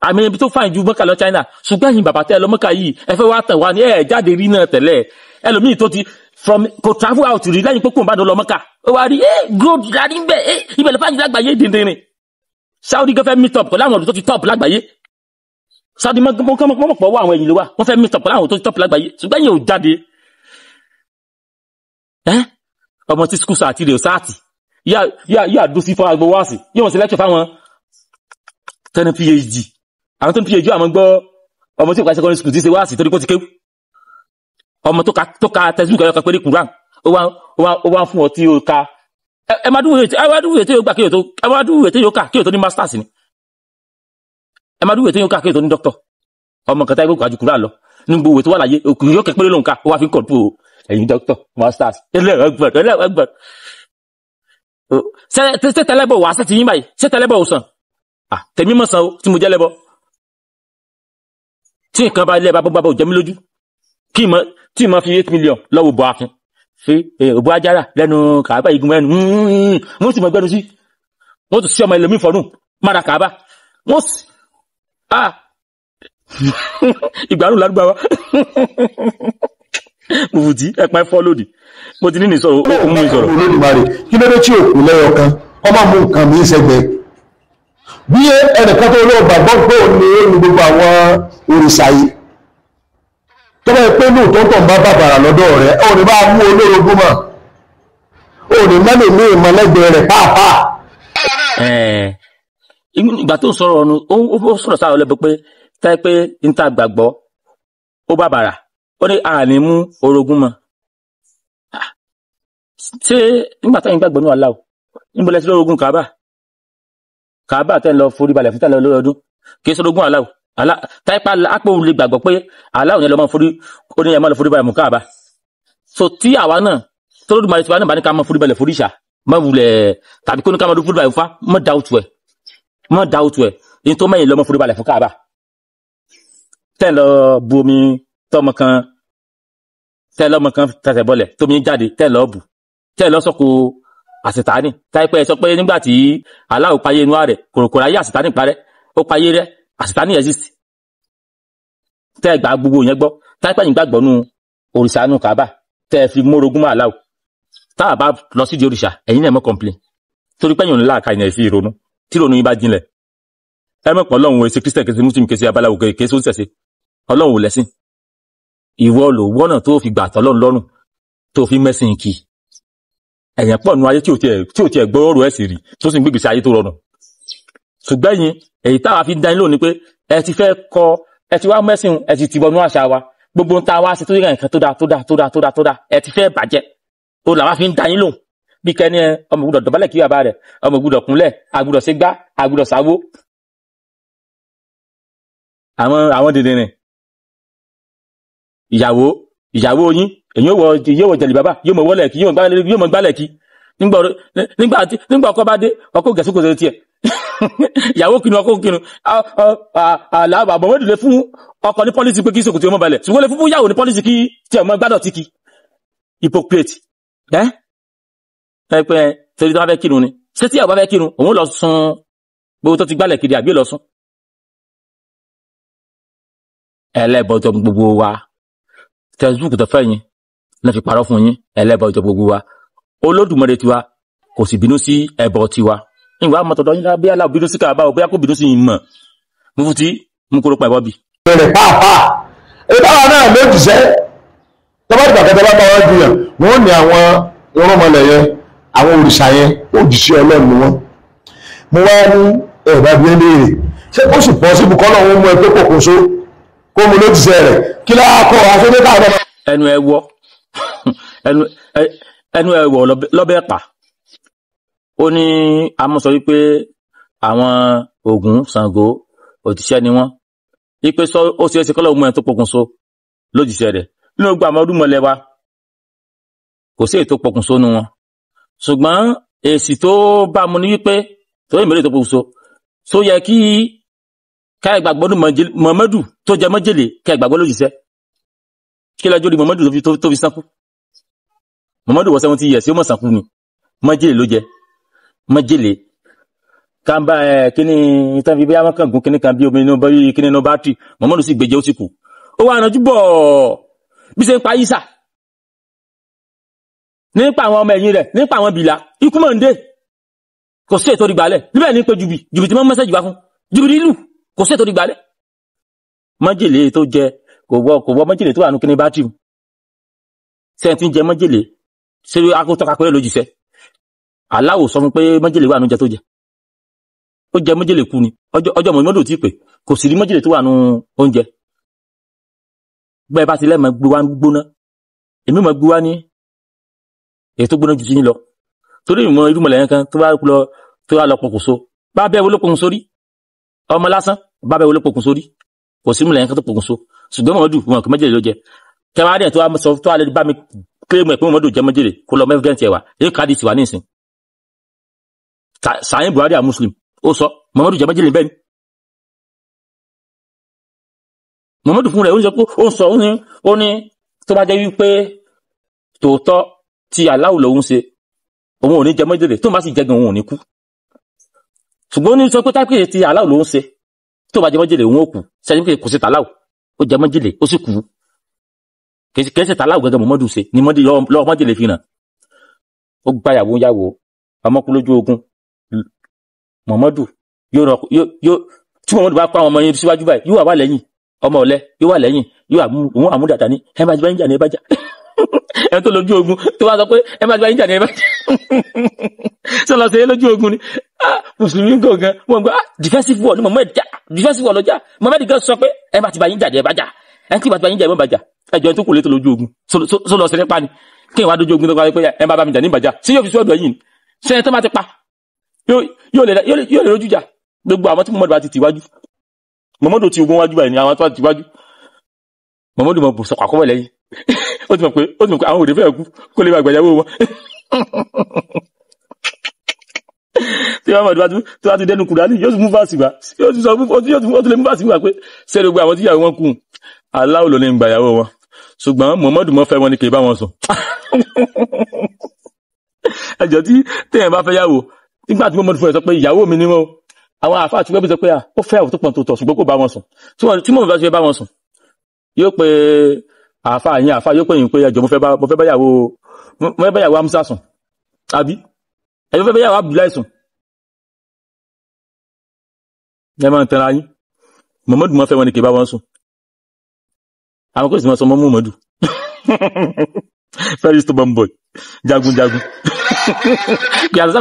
àmì ibi tó fàyìn ju Mọ́kà lọ China. Ṣùgbọ́n ẹ̀yin bàbá tẹ́ ẹ lọ Mọ́kà yìí, ẹ fẹ́ wá tàn wá ní ẹ̀ jáde rí náà tẹ́lẹ̀. Ẹlòmíì tó ti from kò travel out rí lẹ́yìn pé kò ń bá lọ Mọ́kà, ó wá rí ẹ gold lárí ń bẹ̀ ẹ ibẹ̀ ló fàyìn lágbàáyé dìndìnrín. Saudi gan fẹ́ meet up pẹ̀lú àwọn ọ̀dọ́ tó ti top lágbàáyé. Saudi mọ́kàn pọ̀ wọ àwọn ẹ̀yìn ló wà, wọ́n fẹ́ meet up pẹ̀lú àwọn tó ti top lágbàáyé, ṣùgbọ́n ẹ̀yin ò jáde. Ọmọ tí skul sáà ti rè sáàtì yíyà dúró sí fún agbo wáàsì, yóò wọ́n sí lecture fáwọn tẹ́ni PhD, àwọn tó ń PhD. Àwọn gbọ́ ọmọ tí ó ka secondary school tí ṣe wáàsì torí kó ti kéwú, ọmọ tó ka textbook ẹ̀yọ́ kan péré, Quran, ó wá fún ọ tí ó ka. Ẹ máa dúró, ẹ máa dúró tí yóò gbà kéèyàn tó, ẹ máa dúró tí yóò kà kéèyàn tó ní masters ni, ẹ máa dúró tí yóò kà kéèyàn tó ní doctor. Ọmọ kan táyé kó kàjú Quran lọ ní gbogbo tó wà láyé, òkú yóò kẹ́ péré lóhùn ká, ó wá fi ń kọ̀ọ̀tù ẹ̀yin doctor masters ẹlẹ́ẹ̀gbẹ̀rẹ̀. Ṣé tẹ́lẹ̀bọ̀ wà ṣé ti yín báyìí? Ṣé tẹ́lẹ̀bọ̀ ò sàn? Tèmi mọ̀ sàn o tí mo jẹ́ lẹ́bọ̀ tí nǹkan bá ilé bàbá bàbá ò jẹ́ mi lójú kí mọ tí mo fi 8 million lọ́wọ́ bọ̀ àfin fi òbó ajára lẹ́nu kàábà igun ẹnu, wọ́n sì mọ gbẹ́nu sí, wọ́n tún sí ọmọ ẹlòmíì fọ́nù mára kàábà wọ́n sì ìgbàlù ládùúgbò wa. Mùfùtí ẹ̀pẹ́ fọ́ lòdì, mo ti ní ní sọ̀rọ̀, ó mú mi sọ̀rọ̀. Olódùmarè, kí ló dé tí òkú lẹ́yọ kan ọmọ mú nǹkan mi sẹ́gbẹ̀ẹ́ bí ẹnìkan tó lóò gbàgbọ́ pé òun ni ó ní gbogbo àwọn òrìṣà yìí, tó bá yẹ pé lóòótọ́ tó ń bá bàbàrà lọ́dọ̀ rẹ̀, ó ní bá mú olórogún mọ̀, ó ní mẹ́lẹ̀ ní ìmọ̀lẹ́gbẹ̀ẹ́ rẹ̀ pàápàá. Ìgbà tó ń sọ̀rọ̀ ọ̀nù, ó sọ̀rọ̀ sáà ọlẹ́bọ̀ pé táyé pé n ta gbàgbọ́ ó bàbàrà, ó ní àní mú orogún mọ́. Ṣé nígbà táyìn gbàgbọ́ ní aláwọ̀ níbo lẹ́sí lórogún Kaaba? Kaaba tẹ́ ń lọ forí balẹ̀ fún tẹ́lẹ̀ lórí ọdún kì í sọ́dọ̀gún aláwọ̀ táyípa àpò lè gbàgbọ́ pé aláwọ̀ yẹn lọ máa forí, ó ní ẹ máa lọ forí balẹ̀ mú Kaaba. So tí àwa náà tó lódùmarè tiwa náà bá ní ká máa forí balẹ̀ forí ṣà má wulẹ̀, tàbí kó ní ká máa forí balẹ̀ fún má dáwùtù ẹ̀, má dáwùtù ẹ̀ ní tó mẹ́yìn lọ máa forí balẹ̀ fún Kaaba tẹ́ lọ bu omi tọmọ kan, tẹ́ lọ́mọ kan tẹsẹ̀ bọlẹ̀ tómi jáde, tẹ́ lọ bù, tẹ́ lọ sọ́kò àṣetánì. Táìpẹ́ sọ pé nígbà tí aláwọ̀ payé inú rẹ̀ kòròkòrò ayé àṣetánì parẹ́, ó payé rẹ̀, àṣetánì exist, tẹ́ gbà gbogbo yẹn gbọ́. Táìpẹ́ yìí gbàgbọ́ nù òrìṣà nù Kaaba tẹ́ fi mórogún mọ́ aláwọ̀. Tá a bá lọ sí di òrìṣà, ẹ̀yin náà mọ́ complain. Torí pé ẹ̀yin ò ní láàka ìyẹn sí ìrònú. Tí ìrònú yín bá jinlẹ̀. Ẹ mọ̀ pé Ọlọ́run ò ṣe Christian, kìí ṣe Muslim, kìí ṣe abaláwo, kìí ṣe oníṣẹ̀ṣe. Ọlọ́run ò lẹ́sìn. Ìwọ lò wọ́nà tó fi gbà tọ́lọ́run lọ́rùn tó fi mẹ́sìn kì. Ẹ̀yàn pọ̀ nu ayé tí ò tiẹ̀ gbọ́ ọ̀rọ̀ ẹ̀sìn rí tó sì ń gbégbèsè ayé tó rọrùn. Ṣùgbọ́n ẹ̀yin èyí táwa fi dá yín lóhùn ni pé ẹ ti fẹ́ kọ ẹ ti wá mẹ́sìn ẹ ti ti wọnú àṣà wa gbogbo ń ta wá sí tó yẹ nǹkan tó dáa tó dáa tó dáa tó dáa tó dáa ẹ ti fẹ́ bàjẹ́ ó làwa fi ń dá yín lóhùn. Bí kẹ́ni ẹ ọmọ gbúdọ̀ dọ̀bálẹ̀ kí bàbá rẹ̀ ọmọ gbúdọ̀ kúnlẹ̀ àgbúdọ̀ ṣe gbá àgbúdọ̀ sáwó. Àwọn dìndìnrìn ìyàwó yín èyí yóò wọ jẹ̀lì bàbá yóò mọ̀ wọlé kí yóò mọ̀ gbálẹ̀ kí nígbà ọkọ bá dé ọkọ gẹ̀ẹ́sì kò sí tiẹ̀ ìyàwó kinu ọkọ kinu àbọ̀mọ́dù lè fún ọkọ ní pọ́lísì pé kí sòkòtì ọmọ balẹ̀ ṣùgbọ́n lè fún yàwó ní pọ́lísì kí tí ọmọ gbádọ̀ tí kí hypocrite ẹ́ ẹ pé torí tó bá fẹ́ kírun ni ṣé tí ìyàwó bá fẹ́ kírun òun lọ sun gbogbo tó ti gbálẹ̀ kiri àbí lọ sùn. Ẹlẹ́bọ̀jọ gbogbo wa Facebook tó fẹ́ yín lọ́ fi parọ́ fún yín ẹlẹ́bọ̀jọ gbogbo wa Olódùmarè tiwa kò sì bínú sí ẹbọ tiwa ìwà mọ̀tọ̀dọ̀ yín bí aláwọ̀ bínú sí kàbá ò bóyá kò bínú sí yín mọ̀ mú fún tí mú kúrò pa ẹ̀bọ bì. Bẹ̀rẹ̀ pàápàá ìbára náà lójúṣẹ́ tọ́ba ìgbà kẹta bá bá wọn jiyàn wọ́n ní àwọn irúnmọlẹ̀ yẹn àwọn òrìṣà yẹn òjìṣẹ́ Ọlọ́run ni wọ́n. Mo wá ní ẹ̀bá bíi léèrè ṣé ó sì pọ̀ síbi kọ́ lọ́wọ́ mú ẹ pé kòkòso kó mu lójúṣẹ́ rẹ̀ kí láà kọ́ aṣọ́dé káàdọ́. Ẹnu ẹ wọ ẹnu ẹ wọ lọ́bẹ̀ pa. Ó ní amọ̀ sọ wípé àwọn Ògún Ṣàngó òjíṣẹ́ ni wọ́n wípé sọ ó ṣeé ṣe kọ́lọ́ mú ẹ tó pokùnso lójíṣẹ́ rẹ̀ nínú gbogbo àwọn ọdúnmọ̀lẹ́ wa kò sí ètò pokùnso nu wọn ṣùgbọ́n èsì tó bá mu ní wípé torí ìmọ̀lẹ́ tó pokùnso tó yẹ kí káyọ̀ gbàgbọ́ ní Muhammadu tó jẹ mọ́jèlé káyọ̀ gbàgbọ́ lójíṣẹ́ kí lọ́jọ́ rí Muhammadu tó fi sánkú. Muhammadu wọ 70 years yóò mọ̀ sánkú ni mọ́jèlé ló jẹ mọ́jèlé kàmbá ẹ kíní tán fi bóyá wọn kàn gún kíní kan bí omi inú bóyá kíní inú bátìrì Muhammadu sì gbèjẹ ó sì kù ó wà rànjú bọ̀ bí ṣe ń pa Ìsá nípa àwọn ọmọ ẹ̀yìn rẹ̀ nípa àwọn bìlà ikú mọ̀ ń dé kò sí ètò ìgbàlẹ̀ níbẹ̀ ní pé jùbì jùbì tí wọ́n mẹ́sẹ̀jì wá fún jùbì nílù kò sí ètò ìgbàlẹ̀ mọ́jèlé tó jẹ kò wọ mọ́jèlé tó wà nù kíní bátìrì sẹ́yìn tí ń jẹ mọ́jèlé ṣé akótọ́ka pé lójúṣẹ́ aláwò sọ fún pé mọ́jèlé wà nù jẹ tó jẹ ó jẹ mọ́jèlé kú ni ọjọ́ mọ̀mọ́dò tí pé kò sì rí mọ́jèlé tó wà nù oúnjẹ bẹ́ẹ̀ bá ti lẹ́mọ̀ gbé wá gbóná èmi mọ̀ gbé wá ní èyí tó gbóná ju ti yín lọ torí ìmọ̀ irúmọlẹ̀ yẹn kan tó bá lọ tó bá lọ pokùnso bá bẹ́ẹ̀ wo ló pokùnso rí ọmọ lásán bá bẹ́ẹ̀ wo ló pokùnso rí kò sí ìmọ̀lẹ̀ yẹn kan tó pokùnso ṣùgbọ́n mọ̀mọ́dù wọn kò mọ́jèlé ló jẹ kẹwàá dẹ̀ tó wá sọ tó wá lè bá mi kílẹ̀mù ẹ̀ pé mọ̀mọ́dù jẹ mọ́jèlé kó lọ mẹ́fídẹ́ǹtì ẹ̀ wá èyí káàdì sì wà ní ìsìn Sàyìn Buhari à Muslim ó sọ mọ̀mọ́dù jẹ mọ́jèlé bẹ́ẹ̀ ni mọ̀mọ́dù fún rẹ̀ ó ń sọ pé ó ń sọ ó ní tó bá jẹ́ wípé tòótọ́ tí aláwò lòun ṣe òun ò ní jẹ mọ́jèlé tó bá sì jẹ gan òun ò ní kú ṣùgbọ́n ó ní sọ pé tápé tí aláwò lòun ṣe tó bá jẹ mọ́jèlé òun ò kú sẹ́ni pé kò sí tàláwò ó jẹ mọ́jèlé ó sì kú kìí ṣe tàláwò gẹ́gẹ́ mọ̀mọ́dù ṣe ni lọ́wọ́ mọ́jèlé fi hàn ó gba ìyàwó yàwó ọmọkú lójú ogun mọ̀mọ́dù yóò tí mọ̀mọ́dù bá kó àwọn ọmọ yẹn síwájú báyìí yóò wà lẹ́yìn ọmọ ọ̀lẹ yóò wà lẹ́yìn yóò òun àmúdàdà ní ẹ bá ti bá ń jà ní ẹ bá jà ẹ tó lójú ogun tó wá sọ pé ẹ bá ti bá ń jà ní ẹ bá jà ṣé lọ sí lójú ogun ni mùsùlùmí gangan wọn gbọ́ defensive war ni mọ̀mọ́ jà defensive war lọ́jà mọ̀mọ́ gan sọ pé ẹ bá ti bá ń jà ní ẹ bá jà ẹ tí bá ti bá ń jà ẹ bá jà ẹ jọ ẹ tó kù létò lójú ogun sọ lọ sí nípa ni kí ìwà dójú ogun tó wáyé pé ẹ bá bá mi jà ní ìbàjá sí yóò fi sọ́dọ̀ yìí ṣé ẹ tó bá ti pa yóò lè lójú jà gbogbo àwọn tí mọ̀mọ́dù bá ti tìwájú mọ̀mọ́dù ti ogun wájú báyìí ni àwọn tó ti wájú mọ̀mọ́dù mọ̀ sọ̀kọ̀ àkọ́wọ̀ lẹ́yìn ó ti mọ̀ pé àwọn òde fẹ́ẹ̀ kú kó lè bá gbàyàwó wọn. Tí mọ̀mọ́dù tó bá ti dẹnu Kùránì yóò tún mú fásì wá yóò tún sọ ó tún lè mú fásì wá pé sẹ́ni gbogbo àwọn tí ìyàwó wọn kú aláwọ̀ ló ní gbàyàwó wọn ṣùgbọ́n mọ̀mọ́dù mọ́ fẹ́ wọn ni kì í bá wọn sùn. Ẹjọ́ tí téèyàn bá fẹ́ yàwó nígbà tí mọ̀mọ́dù fún ẹ sọ pé ìyàwó mi ni wọn àwọn àfáà tí wẹ́bí sọ pé ó fẹ́ àwọn tó pọ̀ tó tọ̀ ṣùgbọ́n kò bá wọn sùn tí mọ̀ bá ti fẹ́ bá wọn sùn yóò pe Àáfà yín, àáfà yóò pè yín pé ẹjọ́, mo fẹ́ bá yàwó Amúsà sùn, àbí ẹjọ́ fẹ́ bá yàwó Abdullahi sùn. Ẹ máa ń tanra yín. Muhammadu máa fẹ́ wọn ni, kì í bá wọn sùn. Àwọn kò sì máa sọ mọ́ Muhammadu very stubborn boy, jagunjagun. Kò yàtọ̀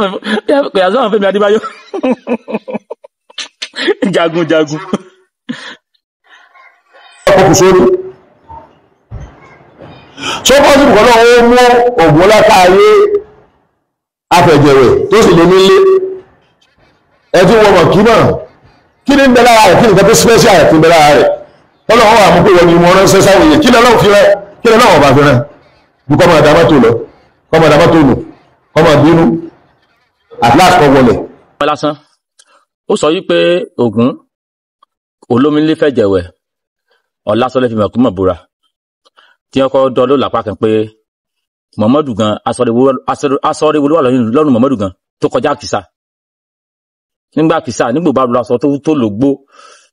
sáwọn Fẹ́mi Adébáyọ̀, jagunjagun. Ọkọ̀ sórí so possible kọ́ náà, ó mú ògùn lákàáyé afẹ̀jẹ̀wẹ̀ tó sì lè nílé ẹ tí wọ́n mọ̀ kí náà. Kí ní ń bẹ lára rẹ̀? Kí nìkan tó special rẹ̀ tí ń bẹ lára rẹ̀? Ọlọ́run wà mú pé wọ́n ni mo ránṣẹ́ sáwọn èèyàn. Kí lọ́lọ́run fi rẹ́? Kí lọ́lọ́run bá fi rẹ́ bí kọ́ máa dá mọ́tò lọ, kọ́ máa dá mọ́tò nù, kọ́ máa bínú, at last kọ́ wọlé. Lásán ó sọ yí pé Ògún olómìnira fẹ̀jẹ̀wẹ̀ ọ̀làsọ̀lẹ̀ fi mọ̀ kú mọ̀ búra tí wọ́n kọ́ dọ́ ló lápá kan pé Muhammadu gan asọ́rẹ́wò ló wà lọ́rùn Muhammadu gan tó kọjá kìsà. Nígbà kìsà nígbò bá lọ aṣọ tó lò gbó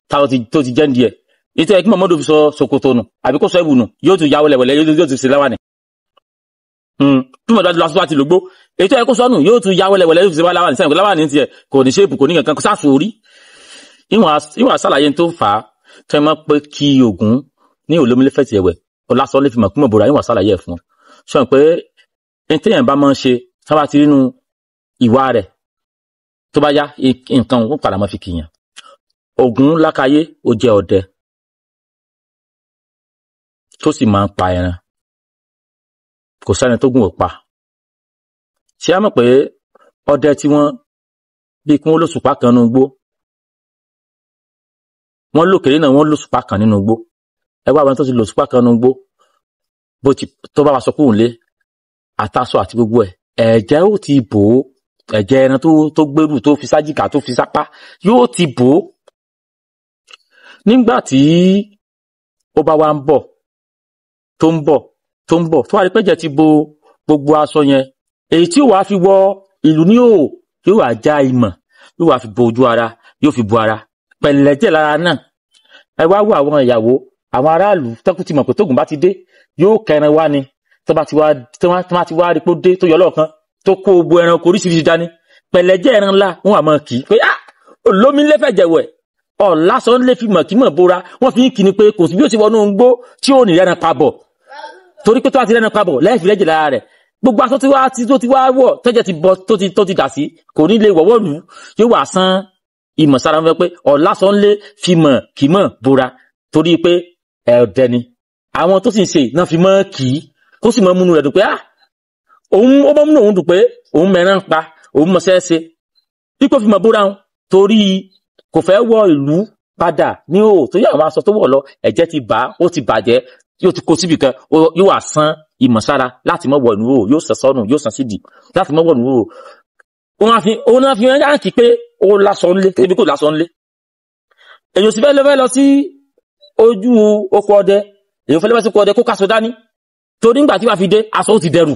táwọn tó ti jẹ́ ń díẹ̀ ètò ẹ̀ kí Muhammadu fi sọ ṣòkòtò nù àbí kó sọ ẹ̀wù nù, yóò tún yàwó lẹ̀wẹ̀lẹ̀, yóò tún ṣe láwàní. Tí Muhammadu lọ aṣọ àti lò gbó, ètò ẹ̀ kó sọ nù, yóò tún yàwó lẹ̀wẹ̀lẹ̀, yóò tún ṣe láwàní. Sẹ́yìn láwàní tiẹ̀ kò ní ṣéèpù, kò ní kankan sáàsù orí. Ìwọ̀n àṣàlàyé tó fà á tẹ́ mọ́ pé kí Ògún ní olómìnira fẹ́ tiẹ̀ wẹ̀ ọlásọ lè fi mọ̀ kúmọ̀ bòrò, ìwọ̀n àṣàlàyé ẹ̀ fún ọ sọ pé ní téèyàn bá máa ń ṣe, tá bá ti rínú ìwà rẹ̀, tó bá yá, nǹkan ó padà máa fi kìyàn. Ògún lákàyé ó jẹ́ ọdẹ tó sì máa ń pa ẹran, kò sẹ́ni tó gùn ò pa. Ṣé a mọ̀ pé ọdẹ tí wọ́n bí kí wọ́n lóṣùpá kan nínú igbó, wọ́n lókèrè náà, wọ́n lóṣùpá kan nínú igbó. Ẹ wá àwọn tó ti lòṣùpá kan nínú igbó, bó ti tó bá wa sọ kúrò nílé àtàṣọ àti gbogbo ẹ̀, ẹ̀jẹ̀ ó ti bò ó. Ẹ̀jẹ̀ ẹran tó gbèrú, tó fi sájìká, tó fi sápá, yóò ti bò ó. Nígbà tí ó bá wa ń bọ̀, tó ń bọ̀, tó ń bọ̀, tó wà rí pẹ́jẹ̀ ti bo gbogbo aṣọ yẹn, èyí tí ó wàá fi wọ ìlú ní òò, yóò wá já ìmọ̀, yóò wá fi bo ojú ara, yóò fi bo ara pẹ̀lẹ́jẹ̀ lára náà. Ẹ wá wo àwọn ìyàwó àwọn aráàlú tẹ́kù ti mọ̀ pé tógun bá ti dé, yóò kẹran wá ni. Tó bá ti wá rí pé ó dé, tó yọ lọ́ọ̀kan, tó kó gbogbo ẹranko oríṣiríṣi dání, pẹ̀lẹ́jẹ̀ ẹran ńlá, wọn àmọ́ kì í pé ah, olómi lẹ́fẹ̀jẹ̀wẹ̀ ọ̀làsán lè fi mọ̀ kí mọ̀ bóra. Wọ́n fi ń kí ni pé kò sí bí ó ti wọnú gbó tí ó ní rẹ́ran pa bọ̀, torí pé tó bá ti rẹ́ran pa bọ̀, lẹ́ẹ̀fì lẹ́jẹ̀ lára rẹ̀, gbogbo aṣọ tí wá tó ti wá wọ̀ tẹ́jẹ̀ ti bọ́, tó ti dà sí, kò ní lè wọ̀wọ́ lù. Yóò wà sán ìmọ̀ sára wọn pé ọ̀làsán lè fi mọ̀ kí mọ̀ bóra, torí pé ẹ̀ẹ́dẹ́ ni àwọn tó sì ń ṣe náà fi mọ́ kì í, kó sì mọ́ múnú rẹ̀ dùn pé ah, òun ó mọ́ múnú òun dùn pé òun mẹ́ràn pa, òun mọ̀ sẹ́ẹ́sẹ́ pípọ́ fi mọ̀ bóra wọn, torí kò fẹ́ wọ ìlú padà ní òò tó yẹ. Àwọn aṣọ tó wọ̀ lọ, ẹ̀jẹ̀ ti bà á, ó ti bàjẹ́, yóò ti kó síbì kan, yóò wà sán ìmọ̀ sára láti mọ̀ wọ ìlú òò, yóò sàn sọ́nù, yóò sàn sídìí láti mọ̀ wọ ìlú òò. Òun á fi hàn yáǹkì pé ó lásọ ńlé ebi kò lásọ ńlé. Èyí ò sì fẹ́ lọ sí ojú oko ọdẹ, èyí ò fẹ́ lọ sí oko ọdẹ kó kásọ dání, torí nígbà tí wàá fi dé, aṣọ ó ti dẹrù.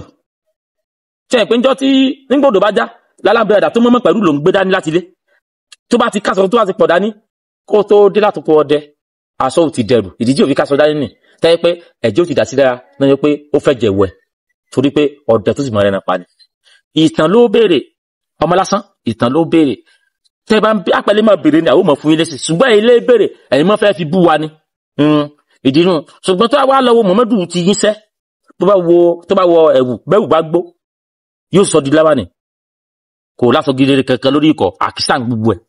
Ṣe é pé njọ́ tí nígbòdò bá já lálábẹ́rẹ́dà tó mọ́mọ́ pẹ̀lú ló ń gbé dání láti ilé, tó bá ti kásọ, tó bá ti pọ̀ dání, kó tó dé látòkò ọdẹ, aṣọ ò ti dẹrù. Ìdí tí òfin kásọ dání nì tẹ́ pé ẹ̀jẹ̀ ò ti dà sí dára náà yẹ pé ó fẹ́ jẹ̀wẹ̀, torí pé ọdẹ tó sì mọ ẹran pa ni. Ìtàn ló béèrè, ọmọ lásán, ìtàn ló béèrè. Tẹ́ bá ń bí àpẹẹlẹ máa béèrè ni àwọn ọmọ fún yín lẹ́sìn, ṣùgbọ́n ilé béèrè ẹ̀yin mọ́ fẹ́ fi bú wa ni ìdí nù. Ṣùgbọ́n tó wá lọ́wọ́ Muhammadu ti yín sẹ́, tó bá wọ ẹ̀wù bẹ́wù bá gbó, yóò sọ di láwàní, kò lásọ gidi kankan lórí ikọ̀ àkísà gbogbo ẹ̀.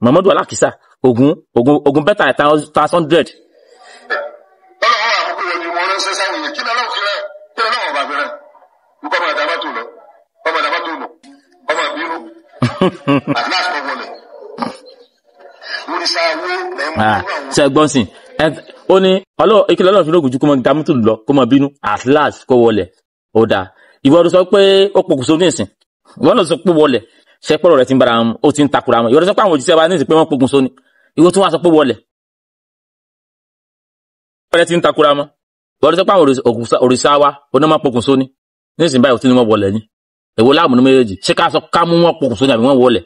Muhammadu alákìsà, ogun ogun ogun bẹ́tà 100. Ọlọ́run àkókò wọn ni wọ́n ránṣẹ́ sáwọn èèyàn. Kí lọ́lọ́run fi rẹ́? Kí lọ́lọ́run bá fi rẹ́? Nípa ọmọ àdàbà tó lọ, ọmọ àdàbà tó lọ, ọmọ ìbínú, at last kọ́ wọlé. Òrìṣà wo lẹ́ ń mú àwọn. Ṣe gbọ́n sìn ó ní ìkìlọ̀ ọlọ́run fi lóògùn ju kó mọ dàmútù lọ, kó mọ bínú, at last kó wọlé. Ó dáa, ìwọ ló sọ pé ó pokùnso ní ìsìn, ìwọ ló sọ pé wọlé. Ṣẹpọrọ rẹ ti ń bára wọn, ó ti ń takura wọn. Ìwọ ló sọ pé àwọn òjíṣẹ́ wa ní ìsìn pé wọ́n pokùnso ni, ìwọ tún wá sọ pé wọlé. Rẹ ti ń takura wọn. Ìwọ ló sọ pé àwọn òrìṣà wa onímọ̀ pokùnso ni, ní ìsìn báyìí ó ti ní wọn wọlé ni. Èwo láàmú ní méjèèjì? Ṣé ká sọ ká mú wọn pokùnso ni àbí wọn wọlé?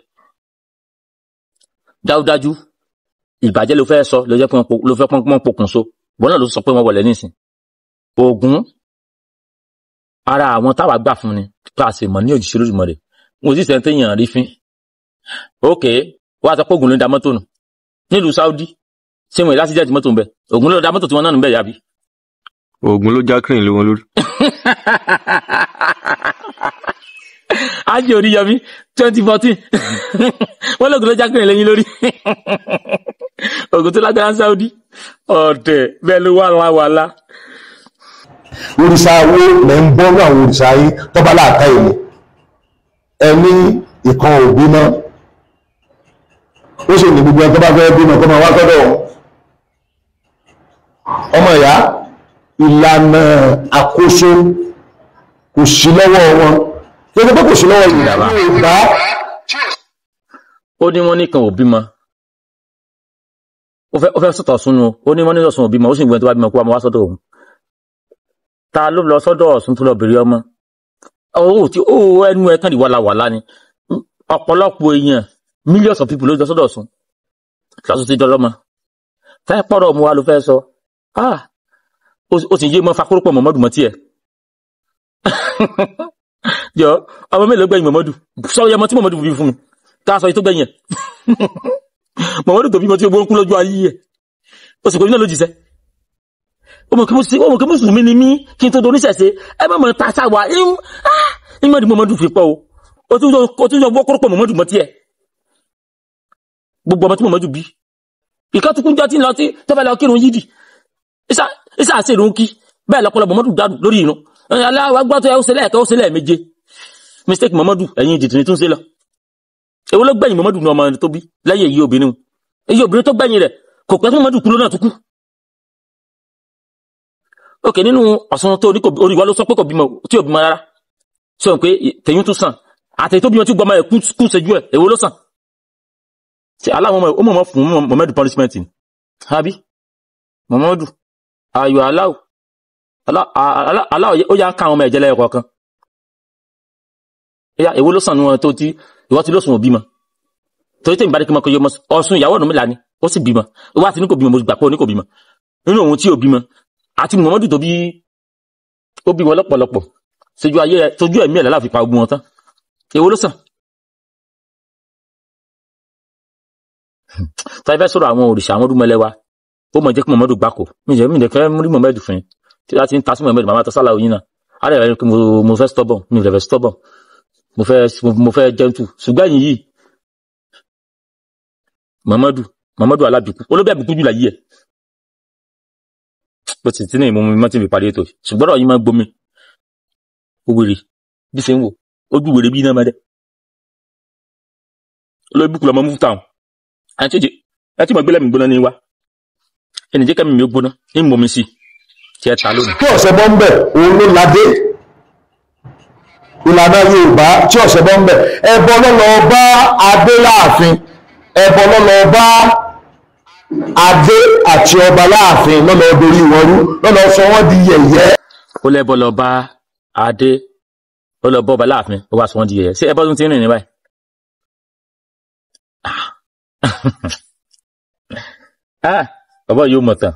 Dájúdájú ìbàjẹ́ ló fẹ́ sọ, ló jẹ́ pé ló fẹ́ pọ́n pokùnso. Wọn náà ló sọ pé wọ́n wọlé nísìn. Ògún ara àwọn táwa gbà fún ni tá a sì mọ̀ ní òjìṣẹ́ Olódùmarè. Mo sì sẹ́ni téèyàn rí fín. Ok, wọ́n á sọ pé Ògún ló ń da mọ́tò nù nílùú Saudi. Ṣé wọn láti jẹ́ ti mọ́tò ń bẹ? Ògún ló da mọ́tò tí wọ́n náà ń bẹ yàbí. Ògún ló já crane lé wọn lórí. Ájì Oríyọmí 2014 wọ́n lóògùn ló já crane lẹ́yìn lórí. Ògún tó lágbára Saudi ọ̀dẹ̀ bẹ́ẹ̀ ló wà láwàlá. Òrìṣà wo lẹ́ ń bọ́ ní àwọn òrìṣà yín tọ́ba láàká èmi ẹni ìkan òbí mọ́ ó sì ní gbogbo ẹni tó bá fẹ́ bímọ kó máa wá sọ́dọ̀ òun. Ọmọ ìyá, ìlànà àkóso kò sí lọ́wọ́ wọn, kí ló dé kò sí lọ́wọ́ Yorùbá. Ó ní wọ́n nìkan ò bímọ, ó fẹ́ sọ̀tọ̀ súnú, ó ní wọ́n ní Ọ̀ṣun ò bímọ, ó sì gbọ́n tó bá bímọ kó wá máa wá sọ́dọ̀ òun. Ta ló lọ sọ́dọ̀ Ọ̀ṣun tó lọ bèrè ọmọ? Owó tí ó ẹnu ẹ kàn ní wàlàwàlà ni. Ọ̀pọ̀lọpọ̀ èèyàn, millions of people ló lọ sọ́dọ̀ Ọ̀ṣun lọ́sùn ti dọ́lọ́mọ. Fẹ́ pọ̀rọ̀ mu wa ló fẹ́ sọ. Ó sì yé mọ́ fakúrúpọ̀ Mọ̀mọ́dù mọ́ tiẹ̀. Jọ ọmọ mélòó gbẹ̀yìn Mọ̀mọ́dù? Sọ ọmọ tí Mọ̀mọ́dù bí fún mi. Tá a sọ yìí tó gbẹ̀yìn ẹ̀. Mọ̀mọ́dù tó bímọ tí ogbó ń kú lójú ayé ẹ̀. Ó sì kò ní náà ló jìṣẹ́. Ó mọ̀ kí mùsùlùmí ni mí kí n tó doníṣẹ̀ṣe. Ẹ má mọ̀ ta sáwà. Ìmọ̀ ni Mọ̀mọ́dù fi pọ̀ o. Ó tún yọ wọ́kọ́rọ́pọ̀ Mọ̀mọ́dù mọ́ tiẹ̀. Gbogbo ọmọ tí Mọ̀mọ́dù bí. Ìkan tó kún jọ tí ń lọ tí tó fẹ́ lọ kírun yídì. Isa àti ìrun kí. Bẹ́ẹ̀ lọ́pọ̀lọpọ̀ Mọ̀mọ́dù dànù lórí ìrun. Aláwa gbọ́ tó yẹ ó ṣe lẹ́ẹ̀kan ó ṣe lẹ́ẹ̀méje. Mistake Mọ̀mọ́dù ẹ̀yin ìdìtìrín tún ṣe lọ. Èwo ló gbẹ̀yìn Mọ̀mọ́dù ní ọmọ tó bí lẹ́yìn èyí obìnrin? Èyí obìnrin tó gbẹ̀yìn rẹ̀ kò pẹ́ tí Mọ̀mọ́dù kú lónà tó kú. Ok, nínú Ọ̀ṣun tó orí wa ló sọ pé kò bímọ tí ò bímọ rárá. Ṣé o pé tẹ̀yìn tún sàn? Àtẹ̀yìn tó bímọ tí gbọmọ ẹ̀ kú ṣẹ́jú ẹ̀, èwo ló sàn? Ṣé aláwọ̀ ọmọ ọmọ fún Mọ̀mọ́dù punishment ni? Àbí? Mọ̀mọ́dù ayọ̀ aláwọ̀ aláwọ̀ ó yá ń ká àwọn ọmọ ẹ̀jẹ̀ lẹ́yọ̀ kọ̀ọ̀kan. Èwo ló sàn ní wọn tó ti ìwọ ti lóṣùn òbímọ? Torí tèmi bá dé kí n mọ kó yọ ọmọ Ọ̀ṣun ìyàwó ọ̀nà mìlá ni ó sì bímọ. Ó wá sí ní kò bímọ, mo gbà pé ó ní kò bímọ. Nínú òun tí ò bímọ àti Mọ̀mọ́dù tó bí ó bí wọn lọ́pọ̀lọpọ̀ sojú ayé rẹ sojú ẹ̀mí ẹ̀ láfi pa ogun wọn tán. Èwo ló sàn? Táyé fẹ́ sọ̀rọ̀ àwọn òrìṣà àwọn ọdúnmọ̀lẹ́wà ó mọ̀ jẹ́ kí Mọ̀mọ́dù gbáko. Mi jẹ́ fẹ́ rí Mọ̀mọ́dù fún yín. Tí a ti ń ta sí Mọ̀mọ́dù màmá tọ́sálà oyin náà. Á rẹ̀ rẹ̀ pé mo fẹ́ stubborn, mi ò fẹ́ stubborn. Mo fẹ́ gentle. Ṣùgbọ́n ẹ̀yìn yìí Mọ̀mọ́dù alábìkú olóbẹ̀ àbíkú jù láyé ẹ̀. Bó ti tí ní ìmú mi mọ́tì mi parí ètò. Ṣùgbọ́n ọ̀rọ̀ yìí máa gbomi. Ó wèrè bí ṣe ń wò ojú wèrè bí iná máa dẹ́. Olórí búkú lọmọ mú táwọn. Àti ẹ tí mo gbé lẹ́mìí gbóná ní wa. Ẹnì jẹ́ kẹ́mi mi ó gbóná ní mò mi sí tí ẹ ta lónìí. Kí ọ̀sẹ̀ bọ́ ń bẹ̀ òun ló ládé. Ìlànà Yorùbá tí ọ̀sẹ̀ bọ́ ń bẹ̀ ẹbọ lọ́lọ́ bá adé láàfin, ẹbọ lọ́lọ́ bá adé àti ọba láàfin lọ́lọ́ dorí wọn rú lọ́lọ́ sọ wọ́n di yẹ̀yẹ́. Ó lẹ́bọ lọ bá adé, ó lọ bọ́ ọba láàfin, ó wá sọ wọ́n di yẹ̀yẹ́. Ṣé ẹbọ tún ti ń rìn ní báyìí? Bàbá yóò mọ̀ tán.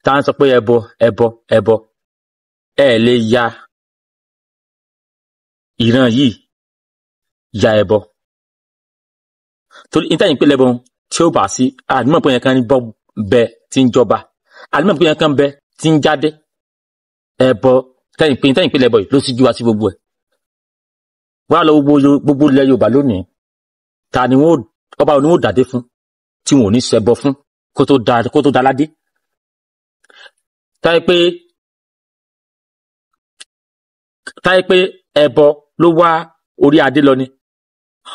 Tá ń sọ pé ẹbọ ẹbọ ẹbọ ẹ lè ya ìran yìí ya ẹbọ. Torí ìtàn ìpínlẹ̀ bọ̀ tí ó bá sí àdúmọ̀ pé yẹn kan bọ́ bẹ tí ń jọba, àdúmọ̀ pé yẹn kan bẹ tí ń jáde. Ẹbọ tẹ́yìn ìpínlẹ̀ bọ̀ yìí ló sì ju wa sí gbogbo ẹ̀. Wá lọ gbogbo ilẹ̀ Yorùbá lónìí, ta ni wọ́n ọba ni wọ́n dàdé fún tí wọn ò ní ṣẹbọ fún kó tó da ládé. Táyé pé ẹbọ ló wá orí adé lọ ni.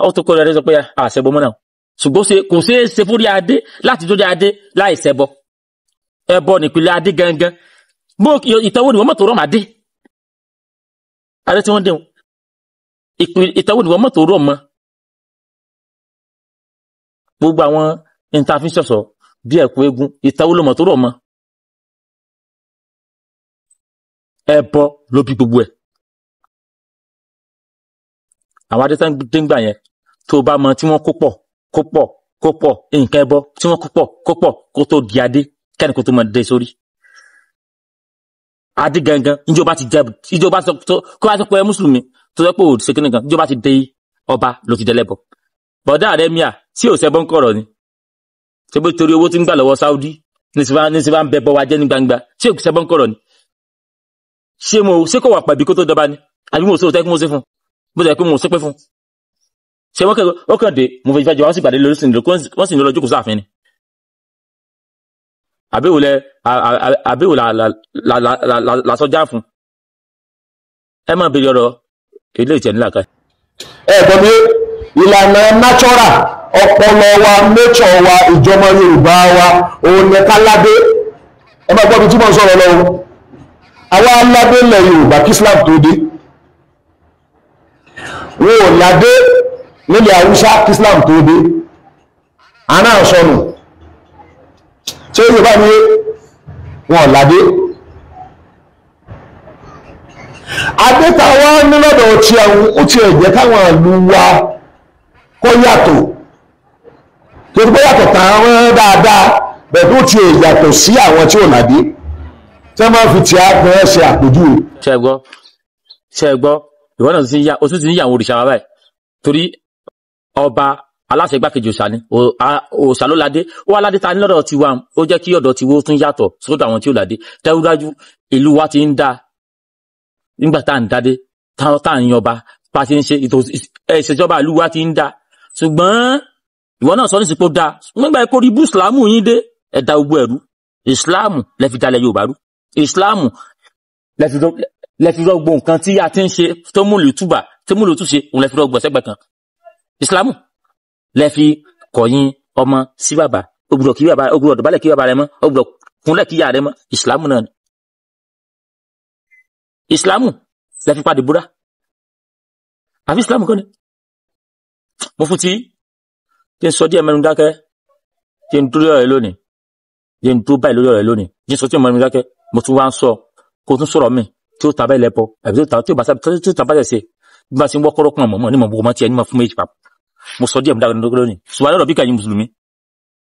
Ó tó kó rẹ sọ pé àṣẹbọ mọ́ náà. Ṣùgbọ́n kò ṣeé ṣe fórí adé láti dórí adé láì ṣẹbọ. Ẹbọ nípìnlẹ̀ adé gangan. Bó ìtawó ni wọ́n mọ̀tò rọ̀ màdé. Adé tí wọ́n dé wọn. Ìtawó ni wọ́n mọ̀tò rọ̀ mọ́. Gbogbo àwọn ìntàfíṣọ̀sọ̀ bí ẹ̀kú eégún ìtawó ló mọ̀tò rọ̀ mọ́. Ẹbọ ló bí gbogbo ẹ̀. Àwọn adé tán déngbà yẹn tó bá mọ tí wọ́n kó pọ̀ nǹkan ẹbọ tí wọ́n kó pọ̀ kó tó di adé kẹ́ni kó tó mọ dé sórí. Adé gangan ìjọba ti jẹ, ìjọba tó kó wá sọ pé mùsùlùmí tó sọ pé ò ṣe kíni kan, ìjọba ti dé ọba ló ti dẹlẹ́bọ. Bọ̀dá rẹ̀ mìà tí ò ṣẹbọ ń kọ̀rọ̀ ni, ṣé bó torí owó tí ń gbà lọ́wọ́ Saudi ní sì bá ń bẹ bọ́ wa jẹ́ ní gbangba, tí ò ṣẹbọ ń kọ̀rọ̀ ni? Ṣé mo ṣé kò wà pàbí kó tó dọba ni? Àbí mo ṣe òtẹ́ kí mo ṣe fún bó ṣe pé mo ṣe pé fún ṣé wọ́n kàn dé mo fẹ́ jẹ́ wọ́n sì pàdé lórí sìn, wọ́n sì ní lọ jókòó sáàfin ni. Àbẹ̀wò lẹ àbẹ̀wò làsọjá fún ẹ máa bèrè ọ̀rọ̀ ilé ìtẹ̀ nílà ká. Ẹ gbọ́ mi, ìlànà natural ọpọlọ wa, nature wa, ìjọmọ Yorùbá wa, òun ni káládé. Ẹ máa gbọ́ mi tí mo ń sọ̀rọ̀ lọ́wọ́. Àwa aládé ilẹ̀ Yorùbá kí Islam tó dé. Wọn ò ládé nílẹ̀ Haúsá kí Islam tó dé. Àná sọnù. Ṣé Yorùbá ni wọn ò ládé? Adé táwa ní lọ́dọ̀ tí àwọn ó ti ẹ̀jẹ̀ káwọn ìlú wa kọ́ yàtọ̀, tó ti bọ́ yàtọ̀ táwọn dáadáa, bẹ̀rẹ̀ tó ti yàtọ̀ sí àwọn tí ò ládé, tí wọ́n máa fi ti àpẹẹrẹ ṣe àpèjúwe. Ṣé ẹ gbọ́? Ṣé ẹ gbọ́? Ìwọ náà ti ń yá, o tún ti ń yà àwọn òrìṣà wa báyìí, torí ọba aláṣẹ igbákejì òòṣà ni, òòṣà ló ládé. Ó wá ládé ta ní lọ́dọ̀ tiwa, ó jẹ́ kí ọ̀dọ̀ tiwa ó tún yàtọ̀ sódò àwọn tí ò ládé. Dájúdájú ìlú wa ti ń dá nígbà tá à ń dádé, tá à ń yanba, bá a ti ń ṣe ètò ìṣèjọba ìlú wa ti ń dá. Ṣùgbọ́n ìwọ náà sọ nísìpò dá nígbà kó rí bú ìsìlámù yín dé, ẹ̀dá gbogbo ẹ̀rú ìsìlámù lẹ fi dalẹ̀ Yorùbá rú, ìsìlámù lẹ fi rọgbọ nǹkan tí a ti ń ṣe tó mú lè túbà, tó mú lè túṣe, òun lẹ fi rọgbọ sẹ́gbẹ̀ kan. Ìsìlámù lẹ fi kọ̀yìn ọmọ sí bàbá, ó gbọ́dọ̀ kí bàbá, ó gbọ́dọ̀ dọ̀bálẹ̀ kí bàbá rẹ mọ́, ó gbọ́dọ̀ kúnlẹ̀ kí ìyá rẹ mọ́. Ìsìlámù náà ni. Ìsìlámù lẹ fi padì búra, àfi ìsìlámù kọ́ ni. Mo fún tí kí n sọ díẹ̀ mẹ́nu dákẹ́, kí n dúró ọ̀rẹ́ lónìí, kí n dúró báyìí lórí ọ̀rẹ́ lónìí, kí n sọ tí mo mẹ́nu dákẹ́. Mo tún wá ń sọ kó tún sọ̀rọ̀ mi tí ó ta bẹ́ẹ̀ lẹ́pọ̀ àbí tí ó bá sábẹ́ tí ó ta bá tẹ̀ ṣe bí wọ́n ti ń wọ́ kọ́rọ́ kan mọ̀ ní mọ̀ bó mọ́ tiẹ̀ ní mọ̀ fún méjì papọ̀. Mo sọ díẹ̀ mú dákẹ́ lónìí. Ṣùgbọ́n lọ́rọ̀ bí kàyín mùsùlùmí